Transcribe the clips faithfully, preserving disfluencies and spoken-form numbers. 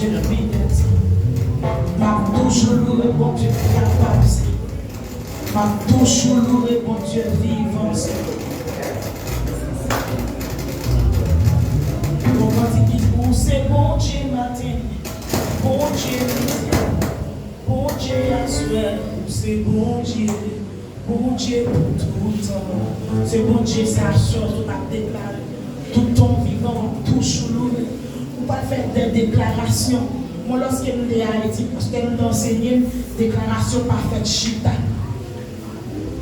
Bondye fidèl, Senyè. M ap toujou louwe Bondye ki kapab, Senyè. M ap toujou louwe Bondye vivan, Senyè. Yon kantik ki di, ou se Bondye maten, Bondye midi, Bondye aswè, ou se Bondye. Bondye pou tout tan. Se Bondye sa, sè, ou t ap deklare. Tout tan w vivan, w ap toujou louwe. Ou pral fè de deklarasyon. Mwen, lòske m te Ayiti, pastè m te ansenye m, deklarasyon pa fèt chita.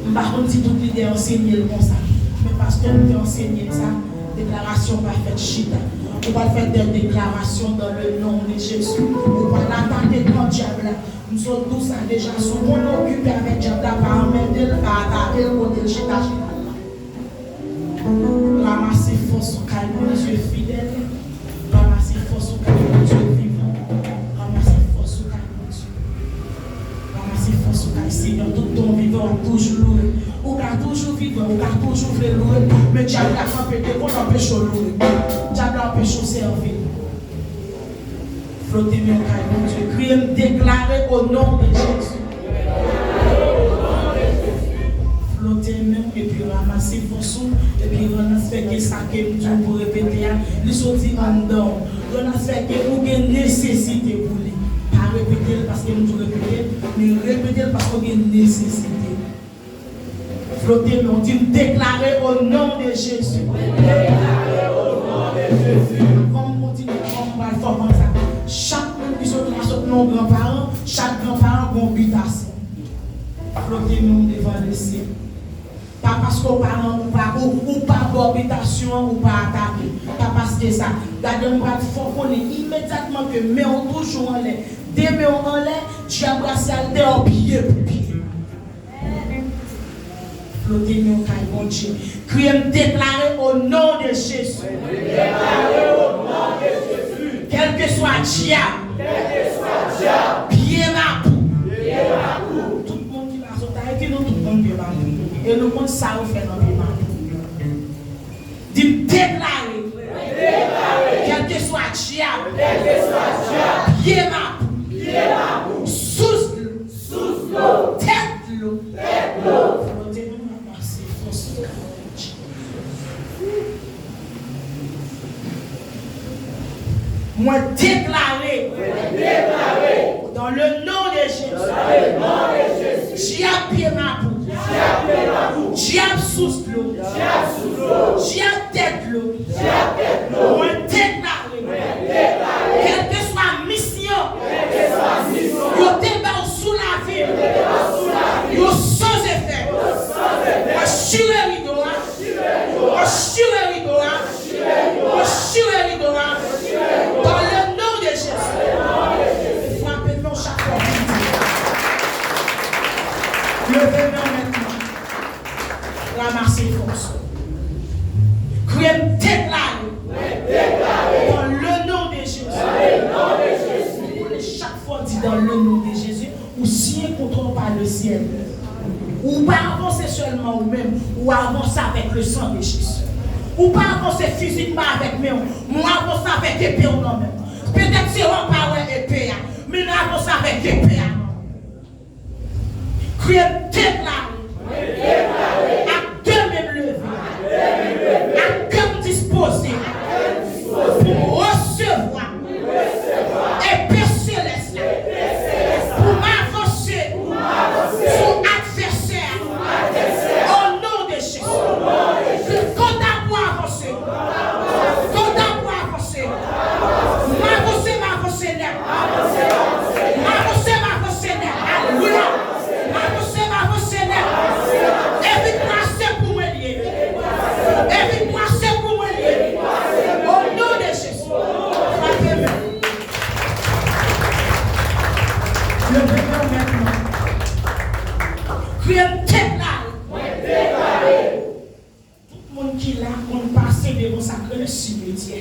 M pa konn si tout lidè ansenye l konsa, men pastè m te ansenye m sa, deklarasyon pa fèt chita. Ou pral fè de deklarasyon dans le nom de Jésus. Ou pral atake kan dyab la. M sot di w sa deja, si w konn okipe avèk dyab la, pa anmède l, pa atake l kote l chita chita l la. Ranmase fòs ou kay Bondye fidèl, ranmase fòs ou kay Bondye vivan, ranmase fòs ou kay Bondye. Ranmase fòs ou kay Senyè, tout tan w vivan, w ap toujou louwe. Ou ka toujou vivan, ou ka toujou vle louwe, men dyab la kanpe devan w, l anpeche w louwe. Dyab la anpeche w sèvi l. Flote men w kay Bondye. Kriye, m deklare au nom de Jésus. Flote men w epi ranmase fòs ou, epi rann asfè ke sa ke m di w pou repete a, li soti anndan w. Rann asfè ke ou gen nesesite pou li. Pa repete l paske m di w repete l, men repete l paske w gen nesesite. Flote men w, di, m deklare au nom de Jésus. Mwen deklare au nom de Jésus. Avan m kontinye, avan m pral fò konsa. Chak moun ki sot la sot nan yon granparan, chak granparan gen yon bitasyon. Flote men w devan Lesyèl. Pa paske w pa nan, ou pa, ou, ou pa bò bitasyon an, ou pa atake. Pa paske sa. Gade, m pral fè w konnen imedyatman ke men w toujou anlè. De men w anlè, dyab la se al deyò pye pou pye. Flote men w kay Bondye. Kriye, m deklare au nom de Jésus. Kèlkeswa dyab, pye mapou. Tout moun ki la sot la, epi nou tout konn pye mapou. E nou konn sa yo fè nan pye mapou. Di, m deklare. Kèlkeswa dyab, pye mapou, sous dlo, tèt dlo. Flote men w, ranmase fòs ou kay Bondye. Mwen deklare, dans le nom de Jésus, dyab pye mapou, dyab sous dlo, dyab tèt dlo, mwen deklare, kèlkeswa misyon yo te ba w sou lavi m, yo san efè. Mwen chire rido a, mwen chire rido a, mwen chire rido a. Dans le nom de Jésus. Frape men w chak fwa w vin di. Leve men w mentnan. Ranmase fòs ou. Kriye, m deklare. Dans le nom de Jésus. Ou konnen chak fwa w di dans le nom de Jésus, ou siyen kontra w pa Lesyèl. Ou pa avanse sèlman ou menm, ou avanse avèk le sang de Jésus. Ou pa avanse fizikman avèk men w, men w avanse avèk epe w nan men w. Petèt se wè w pa wè epe a, men n avanse avèk epe a nan men w. Kriye, m deklare, ak de men m leve, ak kè m dispoze pou m resevwa epe selès la, pou m avanse sou advèsè a, o non de Jezi. Ke kanta pou avanse. Kanta pou avanse. M avanse, m avanse nèt. M avanse, m avanse nèt. Alelouya. M avanse, m avanse nèt. E viktwa se pou mwen li ye. E viktwa se pou mwen li ye. O non de Jezi. Frape men. Leve men w mentnan. Kriye, m deklare. Tout moun ki la konn pase devan sa k rele simetyè.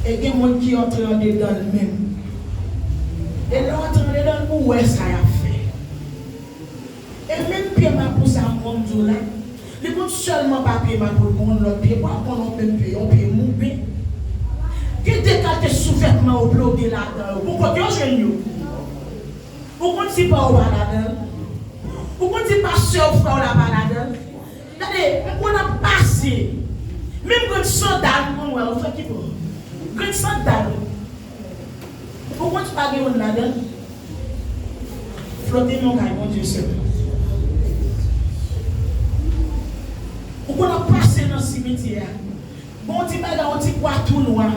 E gen moun ki antre andedan l menm. E lè w antre andedan l, ou wè sa y ap fè. E menm pye mapou sa m konn di w la, li konn sèlman pa pye mapou, l konn lòt pye, pa konn yon menm pye, yon pye mou, men gen de kalite souvètman yo ploge ladan yo. Pou kote yo jwenn yo? Ou konn si pa w pa ladan l? Ou konn si pastè w frè w la pa ladan l? Gade, m konn ap pase. Menm grenn sandal m konn wè, ou fè ki bò? Grenn sandal. Ou konn si pa gen youn ladan l? Flote non kay Bondye sèl. Ou konn ap pase nan simityè a. Bon, ti bagay, yon ti kwa tou nwa.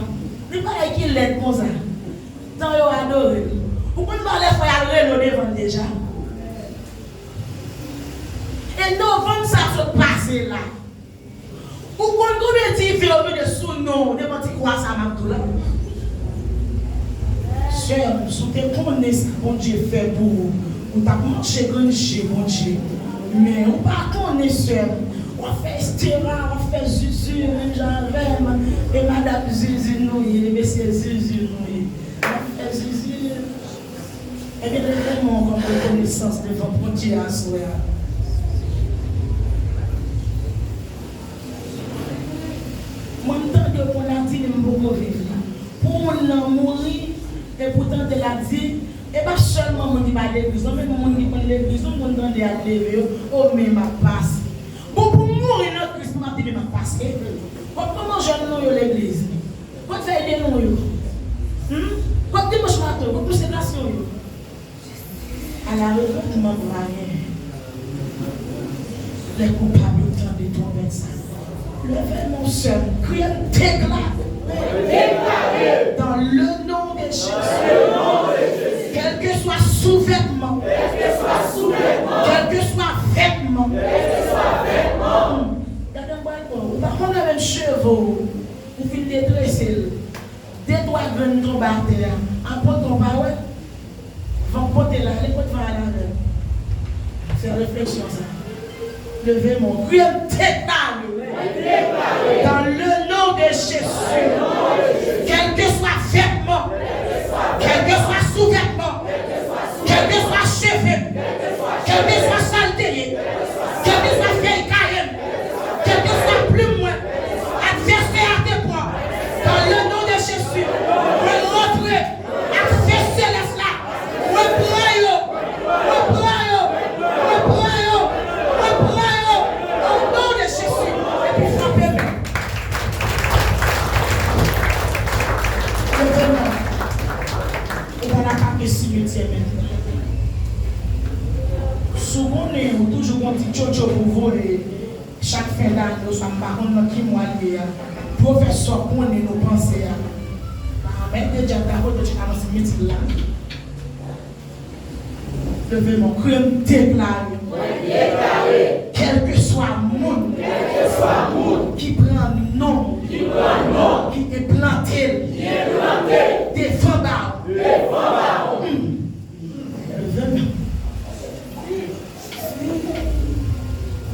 Li bagay ki lèd konsa. Tan yo adore l. Ou konn valè fwa y al rele w devan l deja. E novanm sa sot pase la. Ou konn konbyen diven yo mete sou non w devan ti kwa sa m ap di w la? Sè m, si w te konnen sa Bondye fè pou ou, ou t ap manche grenn je Bondye. Men ou pa konnen, sè m. W ap fè estera, w ap fè zuzu, menm jan avè m. E madanm zuzu nou ye, mesye zuzu nou ye. W ap fè zuzu. Ebyen, leve men w kòm rekonesans devan Bondye aswè a. Mwen, m tande w konn ap di li, m poko viv li. Pou moun nan mouri, epi w tande l ap di, e pa sèlman moun ki pa legliz, non, menm moun ki konn legliz, ou konn tande y ap leve yo, o, men m ap pase. Bon, pou m mouri nan Kris, pou m ap di, men m ap pase. Bon, kòman jèn nou yo legliz? Kot vèy de nou yo? Hmm? Kot dimanch maten yo? Kot konsekrasyon yo? Ala revènman m va gen. Lè koupab yo tande twonpèt sa. Leve men w sè m, kriye m deklare. Dans le nom de Jésus. Kèlkeswa souvètman. Kèlkeswa vètman. Gade m pral pran, ou pa konn lè menm cheve w. Ou fin detrese l. De twa grenn tonbe atè a. Apot ou pa wè? Van pote l ale, kot van ale avè l? Fè refleksyon sa. Leve men w. Kriye m deklare. Dans le nom de Jésus. Kèlkeswa vètman. Kèlkeswa souvètman. Kèlkeswa cheve m. Kèlkeswa sa l te ye. Kèlkeswa fèy kaye m. Kèlkeswa plim mwen, advèsè a te pran, dans le nom de Jésus, mwen rantre ak fè selès la, mwen pran yo, mwen pran yo, mwen pran yo, mwen pran yo, au nom de Jésus, epi frape men. Leve men. Ou pa nan kake simityè menm. Si w konnen ou toujou gon ti tchotcho pou voye, chak fen dane, oswa m pa konn nan ki mwa l ye a, pou yo fè sa w konnen nou panse a. Pa mèt de dyab la kote w chita nan simityè la. Leve men w, kriye m deklare. Kèlkeswa moun. Kèlkeswa moun. Ki pran non. Ki pran non. Ki enplante l. Ki enplante l. Devan ba w. Devan ba w. Hmm. Leve men w.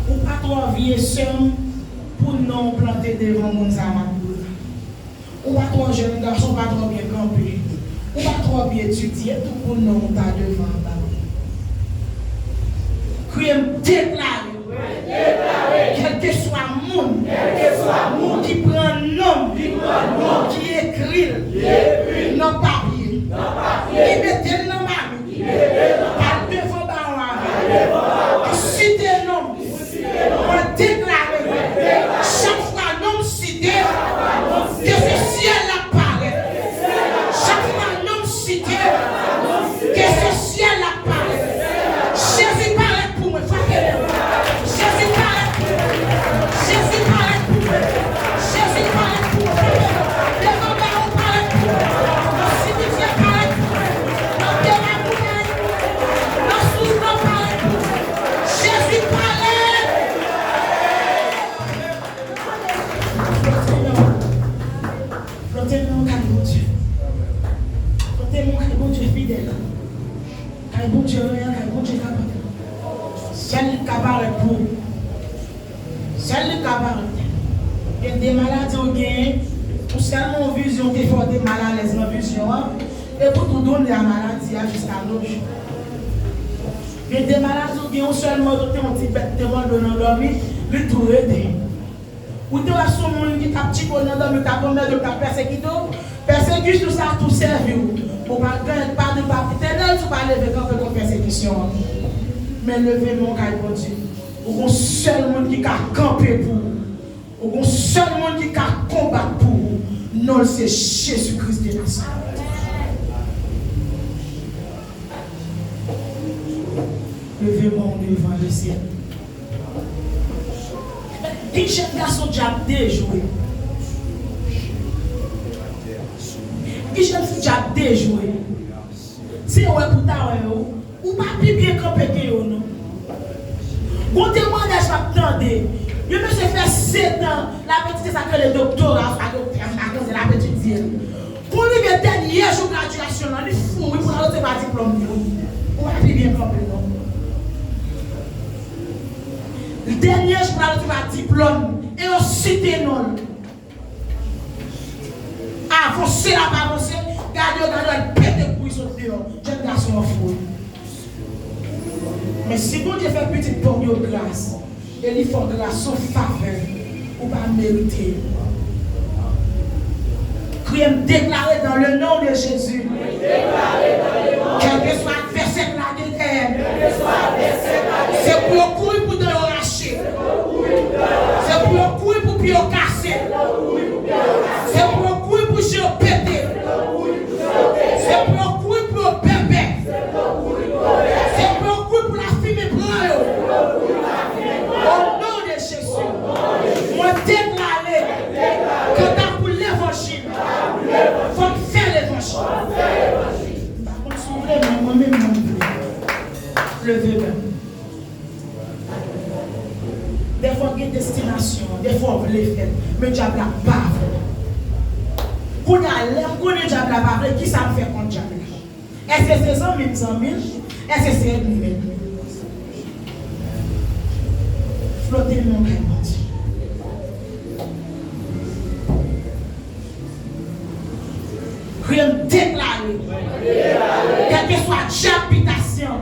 Ou pa twò vye, sè m, pou non w plante devan moun sa m ap di w la. Ou pa twò jèn gason, ou pa twò byen kanpe. Ou pa twò byen etidye, tou pou non w ta devan ba w. Kriye m deklare. Kèlkeswa moun. Kèlkeswa moun. Ki pran non m. Ki pran non m. Ki ekri l. Ki ekri l. Nan papye. Nan papye. Ki mete l nan mami. Al devan bawon avè l. Site non m. Mwen deklare, chak fwa non m site, ke se syèl la parèt. Chak fwa non m site, ke se syèl la parèt. Jezi parèt pou mwen, frape men. Jezi parèt pou mwen. Jezi parèt pou mwen. Jezi parèt pou mwen. Devan bawon parèt pou mwen. Nan simityè parèt pou mwen. Nan tèren pou parèt pou mwen. Nan souf lan parèt pou mwen. Jezi parèt. Flote men w kay Bondye. Flote men w kay Bondye fidèl. Kay Bondye reyèl, kay Bondye kapab. Sèl li k ka parèt pou ou. Sèl li k ka parèt. Gen de maladi w genyen, ou sèlman yon vizyon te fè w te malalèz nan vizyon an, epi w tou donnen a maladi a jiska nos jours. Gen de maladi w genyen, ou sèlman te yon ti bèt te mòde w nan dòmi, li tou rete. Ou te wè se yon moun ki t ap tchike w nan dòmi, t ap anmède w, t ap pèsekite w, Pèsekisyon sa a tou sèvi w. Ou pa gen, pa gen, pa Etènèl, si w pa leve kanpe kont pèsekisyon an. Men leve men w kay Bondye. Ou gon sèl moun ki ka kanpe pou ou. Ou gon sèl moun ki ka konbat pou ou. Non l se Jezi Kris de Nazarèt. Leve men w devan Lesyèl. Gen jèn gason dyab dejwe. Gen jèn fi dyab dejwe. Se wè pou ta wè yo. Ou pa pi byen kanpe ke yo non. Gon temwayaj m ap tande. Yon mesye fè setan l ap etidye sa k rele doktora, sa doktè, m pa konnen l ap etidye l. Kou rive dènye jou gradyasyon lan, li fou wi pou l al resevwa diplòm li wi. Ou pa pi byen kanpe non. Dènye jou pou l al resevwa diplòm e yo site non l. Avanse l ap avanse, gade yo, gade yo, l pete kouri sot deyò. Jèn gason an fou wi. Men si Bondye fè pitit pa w yo gras, e li fè w gras, yon favè ou pa merite. Kriye m deklare dans le nom de Jésus. Kèlkeswa advèsè k lage dèyè m, se pou yo kouri pou dan yo rache. Se pou yo kouri pou pye yo kase. Se pou yo kouri pou je yo pete. Se pou yo kouri pou yo bèbè. Se pou yo kouri pou lafimen pran yo. O non de Jezi, mwen deklare, kanta pou levanjil, fò n fè levanjil. M pa konn si w vle, men mwen menm, mwen vle. Leve men w. Dèfwa w gen destinasyon, dèfwa w vle fè l, men dyab la pa vle. Kounye a, lè m konnen dyab la pa vle, kisa m fè kont dyab la? Èske se zanmi m zanmi l? Èske se ènmi m ènmi l? Fwote men w kay Bondye. Kriye m deklare, kèlkeswa dyab bitasyon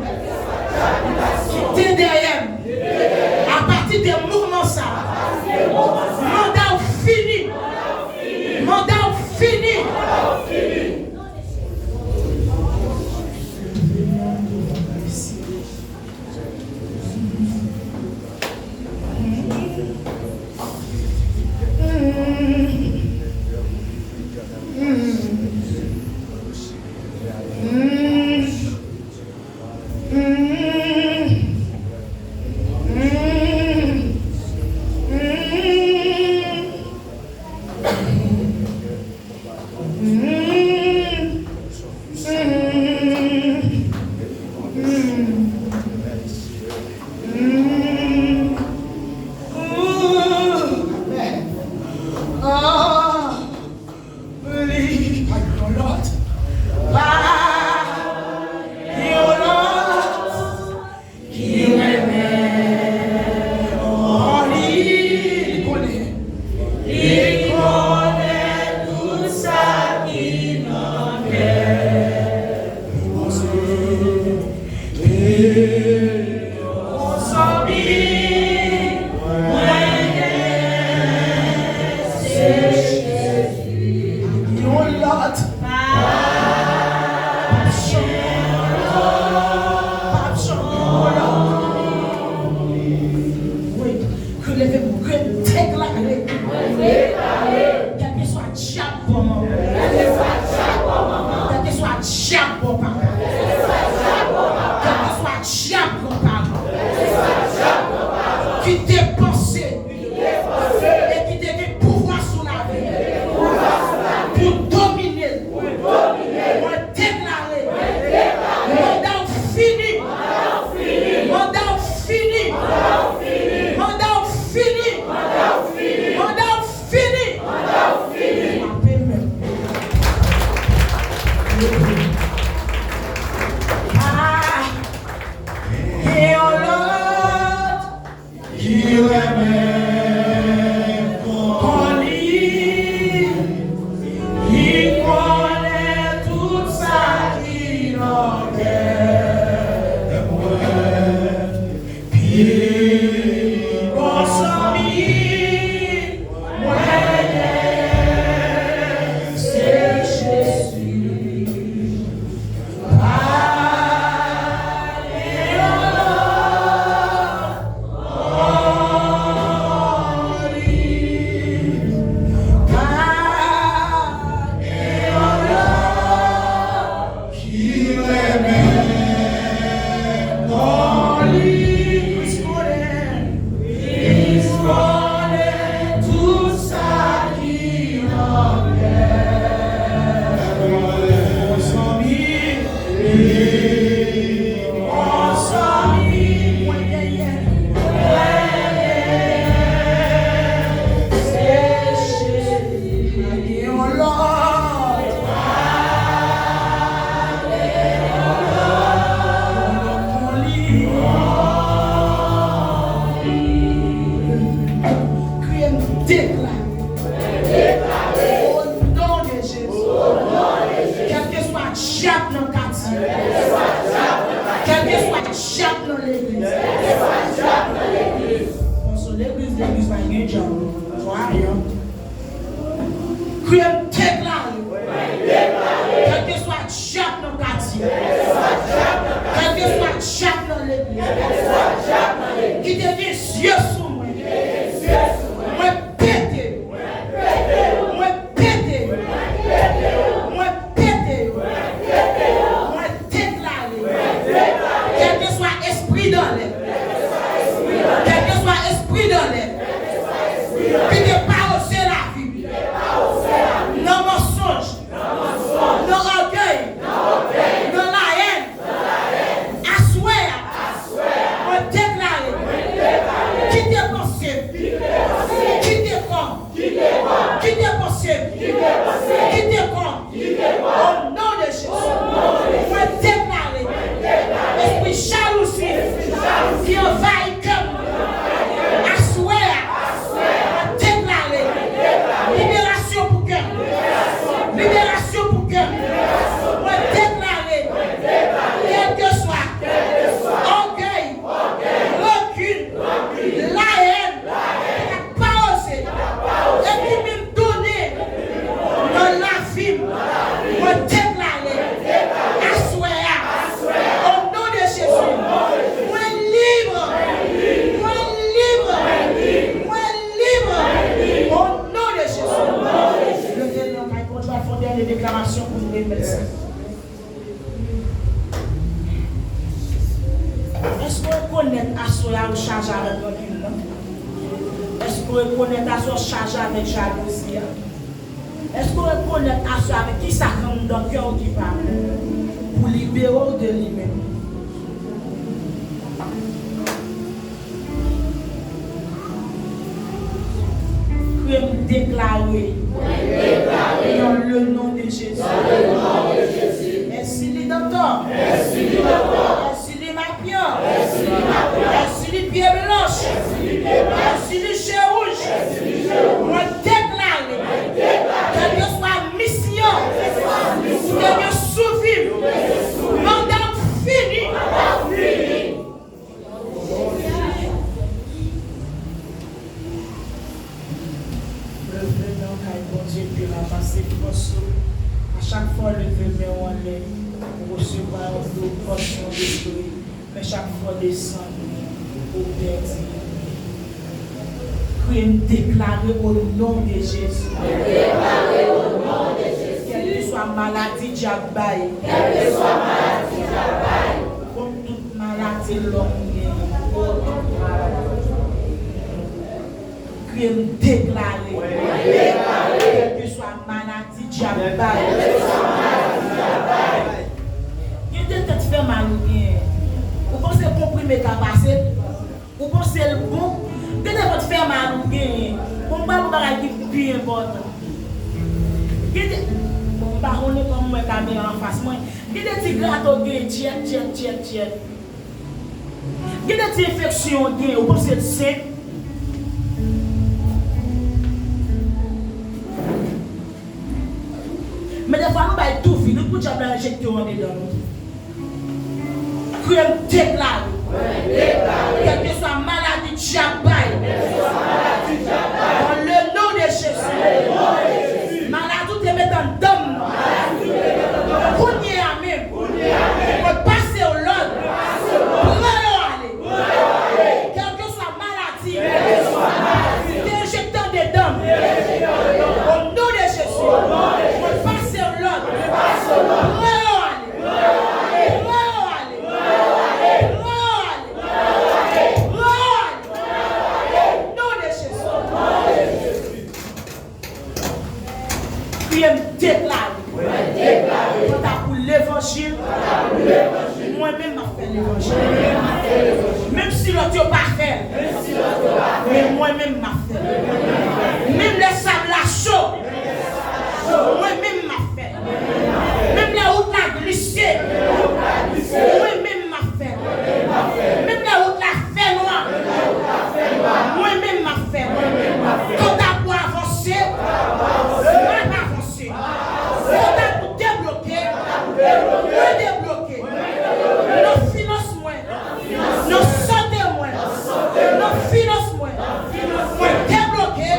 ki te dèyè m, apati de moman sa a, manda w fini. Manda w fini. Kri m deklare. Kèlkeswa dyab nan katye. Kèlkeswa dyab nan legliz. Ki te gen zye sou mwen. Mwen pete yo. Mwen pete yo. Mwen pete yo. Mwen deklare. Kèlkeswa espri danlè. Kèlkeswa espri danlè. Ki te pawose lavi m. Nan mansonj. Nan ògèy. Nan lahèn. Aswè a. Mwen deklare. Kite panse m. Kite kò m. Kite panse m. Kite kò m. O non de Jezi. Mwen deklare. Espri jalouzi ki anvayi kè m. Aswè a. Mwen deklare liberasyon pou kè m. Liberasyon pou kè m. Mwen deklare, kèlkeswa ògèy, rankin, lahèn, ki t ap pawose, epi menm tounen nan lavi m, mwen deklare, aswè a, o non de Jezi, mwen lib, mwen lib, mwen lib, o non de Jezi. Leve men w kay Bondye, al fè yon dènye deklamasyon pou nou remèt sa. Èske w rekonèt aswè a ou chaje avèk rankin nan? Èske w rekonèt aswè a ou chaje avèk jalouzi a? Èske w rekonèt aswè a avèk kisa k anndan kè w ki pa bon pou libere w de li menm? Kri m deklare. Dans le nom de Jésus. Èsili Dantò. Èsili Mapyan. Èsili Pye Blanch. Èsili Je Wouj. Mwen deklare. Kèlkeswa misyon ou te gen sou vi m, manda w fini. Leve men w kay Bondye, ke l a pase fòs ou. A chak fwa w leve men w anlè, ou resevwa yon do pòsyon de souri. Men chak fwa w desann, ou pèdi. Kri m deklare o non de Jezi. Kèlkeswa maladi dyab bay. Kont tout maladi lòm gen. Kri m deklare. Kèlkeswa maladi dyab bay. Gen de tèt fè mal ou genyen. Ou panse konprime ka pase? Ou panse l bon? Gen de vant fè mal ou genyen. Bon, m pral yon bagay ki pi enpòtan. Gen de, bon, m pa konnen kòman mwen ka gen anfas mwen. Gen de ti grate w genyen, tchèt, tchèt, tchèt, tchèt. Gen de ti enfeksyon w genyen, ou panse l senp. Men defwa nou bay tou vid, nou pou dyab la enjekte w andedan nou. Kri m deklare. Kèlkeswa maladi dyab bay. Dans le nom de Jésus. Maladi ou te met anndan m nan. Kounye a menm. Mwen pase w lòd. Pran yo ale. Kèlkeswa maladi. Te enjekte andedan m. O non de Jezi. Mwen pase w lòd. Pran yo ale. Pran yo ale. Pran yo ale. Pran yo ale. Pran yo ale. O non de Jezi. Kri m deklare. Kanta pou levanjil, mwen menm m ap fè levanjil. Menm si lòt yo pa fè l, men mwen menm m ap fè l. Menm lè sab la cho, mwen menm m ap fè l. Menm lè wout la glise, mwen menm m ap fè l. Menm lè wout la fè nwa, mwen menm m ap fè l. Kanta pou avanse, m ap avanse. Kanta pou debloke, mwen debloke. Nan finans mwen, nan sante mwen, nan finans mwen, mwen debloke.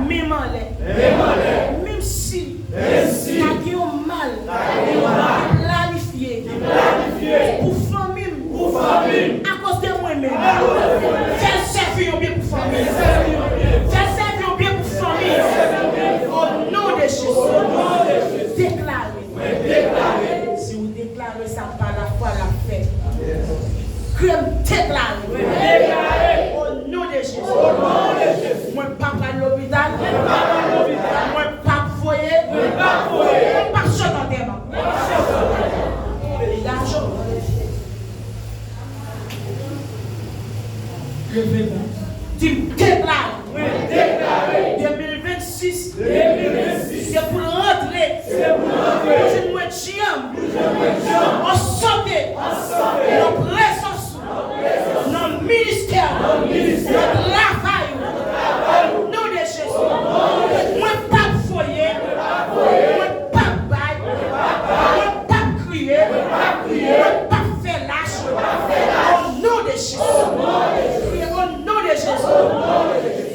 Menm anlè. Menm si. Pa gen yon mal. Ki planifye. Pou fanmi m. Akoz de mwen menm. Fè l sèvi yon byen pou fanmi m. Fè l sèvi yon byen pou fanmi m. O non de Jezi. Deklare. Si w deklare sa pa lafwa, l ap fèt. Ke m deklare. O non de Jezi. Mwen p ap al lopital. Mwen p ap voye. Mwen p ap sot antèman. Degaje w. Leve men. Di m deklare. Mwen deklare. De mil vennsis. De mil vennsis. Se pou l rantre. Se pou l rantre. Pou jwenn mwen dyanm. Pou jwenn mwen dyanm. An sante. An sante. Nan prezans ou. Nan prezans ou. Nan ministè. Nan ministè. Nan travay ou. Nan travay ou. Non de Jezi. Mwen p ap voye. Mwen p ap bay. Mwen p ap kriye. Mwen p ap fè lach. O non de Jezi. Kriye o non de Jezi.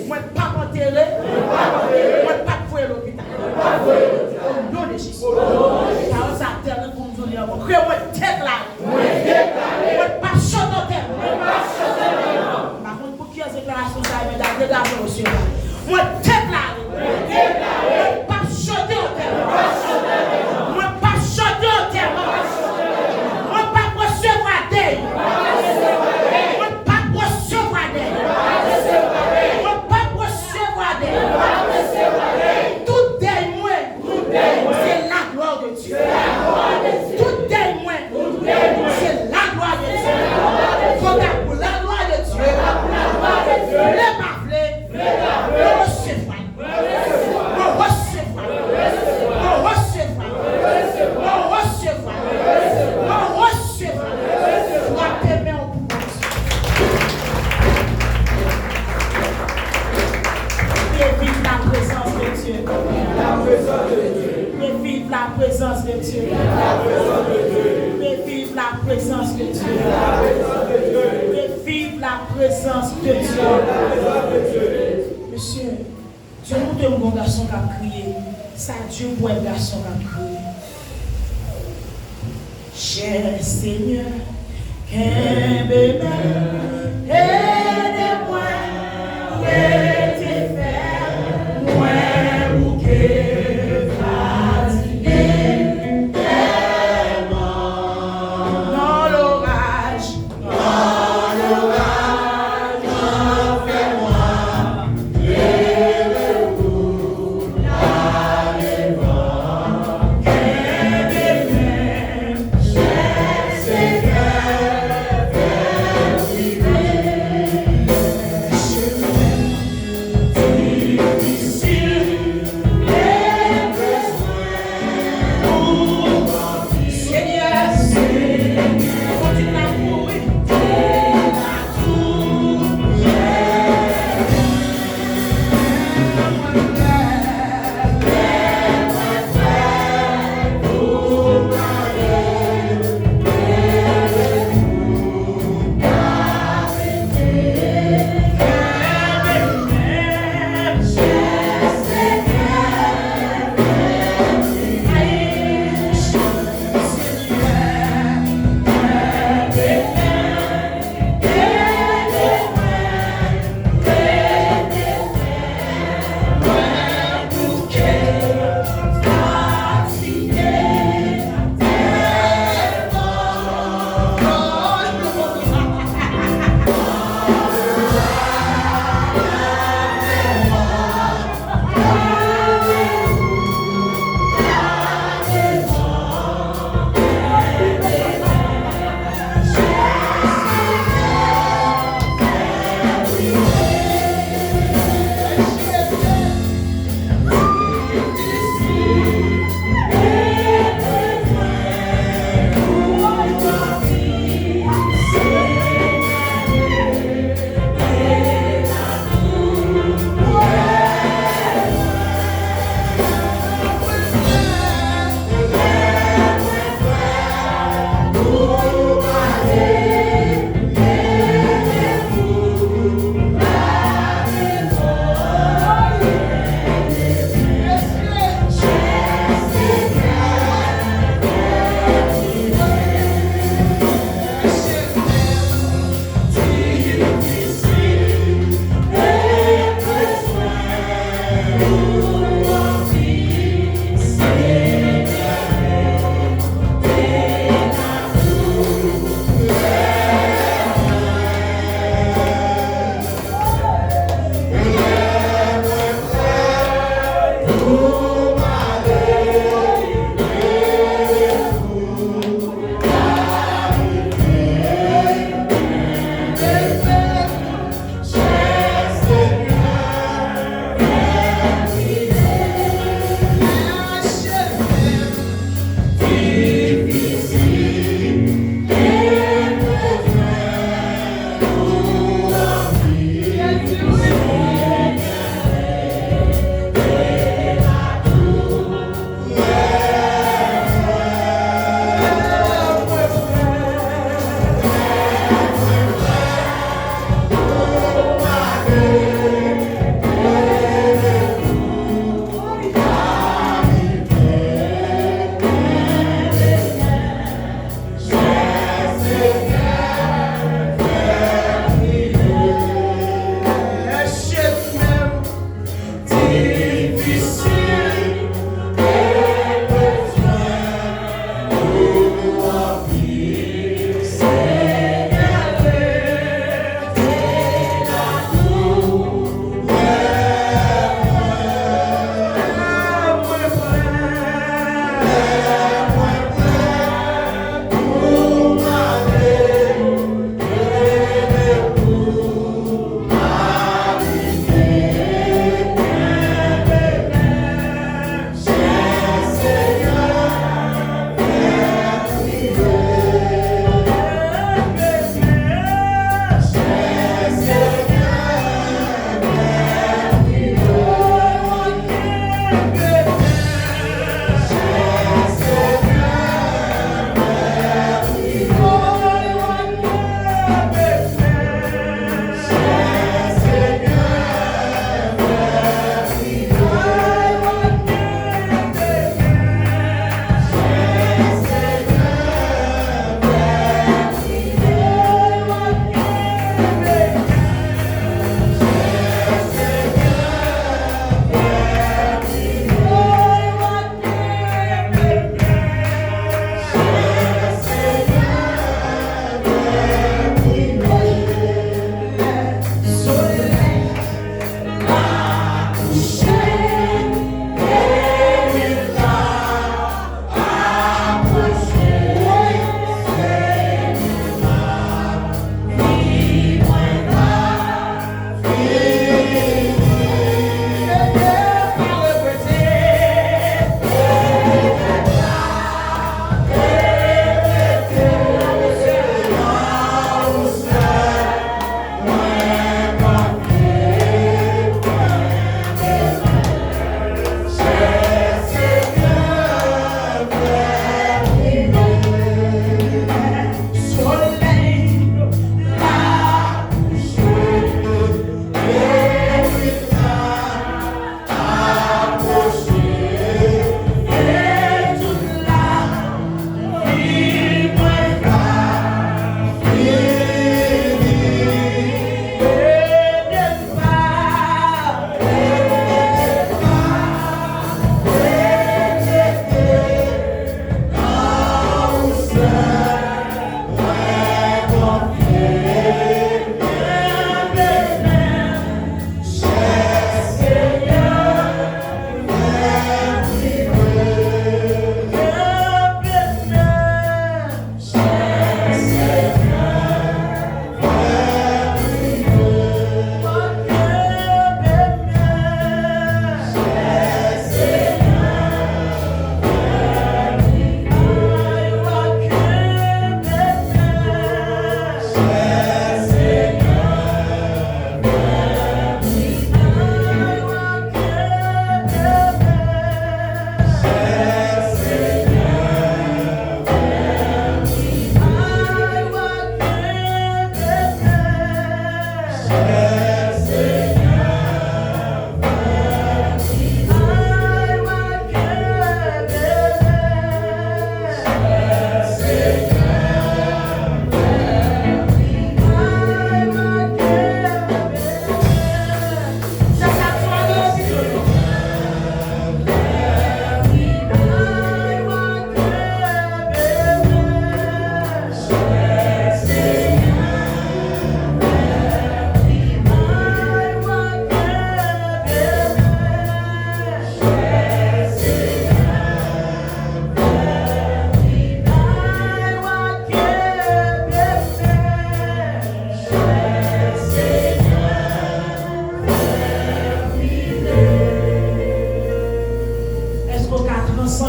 Mwen p ap antere. Mwen p ap voye lopital. O non de Jezi. Pawòl sa tèlman pou m di w li ankò. Kriye mwen deklare. Mwen deklare. Mwen p ap chante antèman. Mwen p ap chante antèman. M pa konn pou kiyès deklarasyon sa ye, men dade, dade, mesye. Mwen deklare. Mwen deklare. Mwen p ap chante antèman. Mwen p ap chante antèman. Mwen p ap resevwa dèy. Mwen p ap resevwa dèy. Mwen p ap resevwa dèy. Tout dèy mwen. Se la glwa de Dye. Tout dèy mwen. Se la glwa de Dye. Fò ta pou la glwa de Dye. Vle pa vle. Mwen resevwa l. Mwen resevwa l. Mwen resevwa l. Mwen resevwa l. Mwen resevwa l. Mwen resevwa l. Frape men w pou Bondye. Fè viv la prezans de Dye. Fè viv la prezans de Dye. Fè viv la prezans de Dye. Fè viv la prezans de Dye. Mesye, Dye montre m gon gason k ap kriye. Sa di pou wè gason k ap kriye. Chè Senyè, kenbe men m, ede mwen rete fèm, mwen bouke fatige m tèlman. Nan loraj, nan loraj, nan fè nwa, klere wout la devan. Kenbe men m, chè Senyè, fè m rive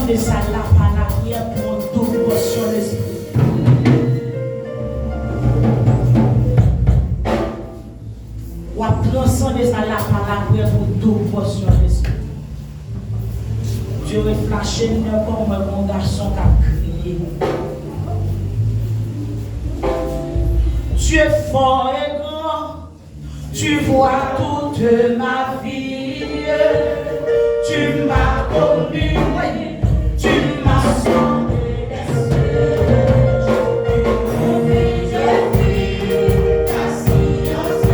Sa la pa lapriyè pou yon doub pòsyon lespri. W ap transande sa la pa lapriyè pou doub pòsyon lespri. Bondye reflache m nan kò m, mwen wè yon gason k ap kriye. Dieu fort et grand, tu vois toute ma vie. Tu m'as conduit, tu m'as sauvé des cieux. Je prie, je prie, ta science.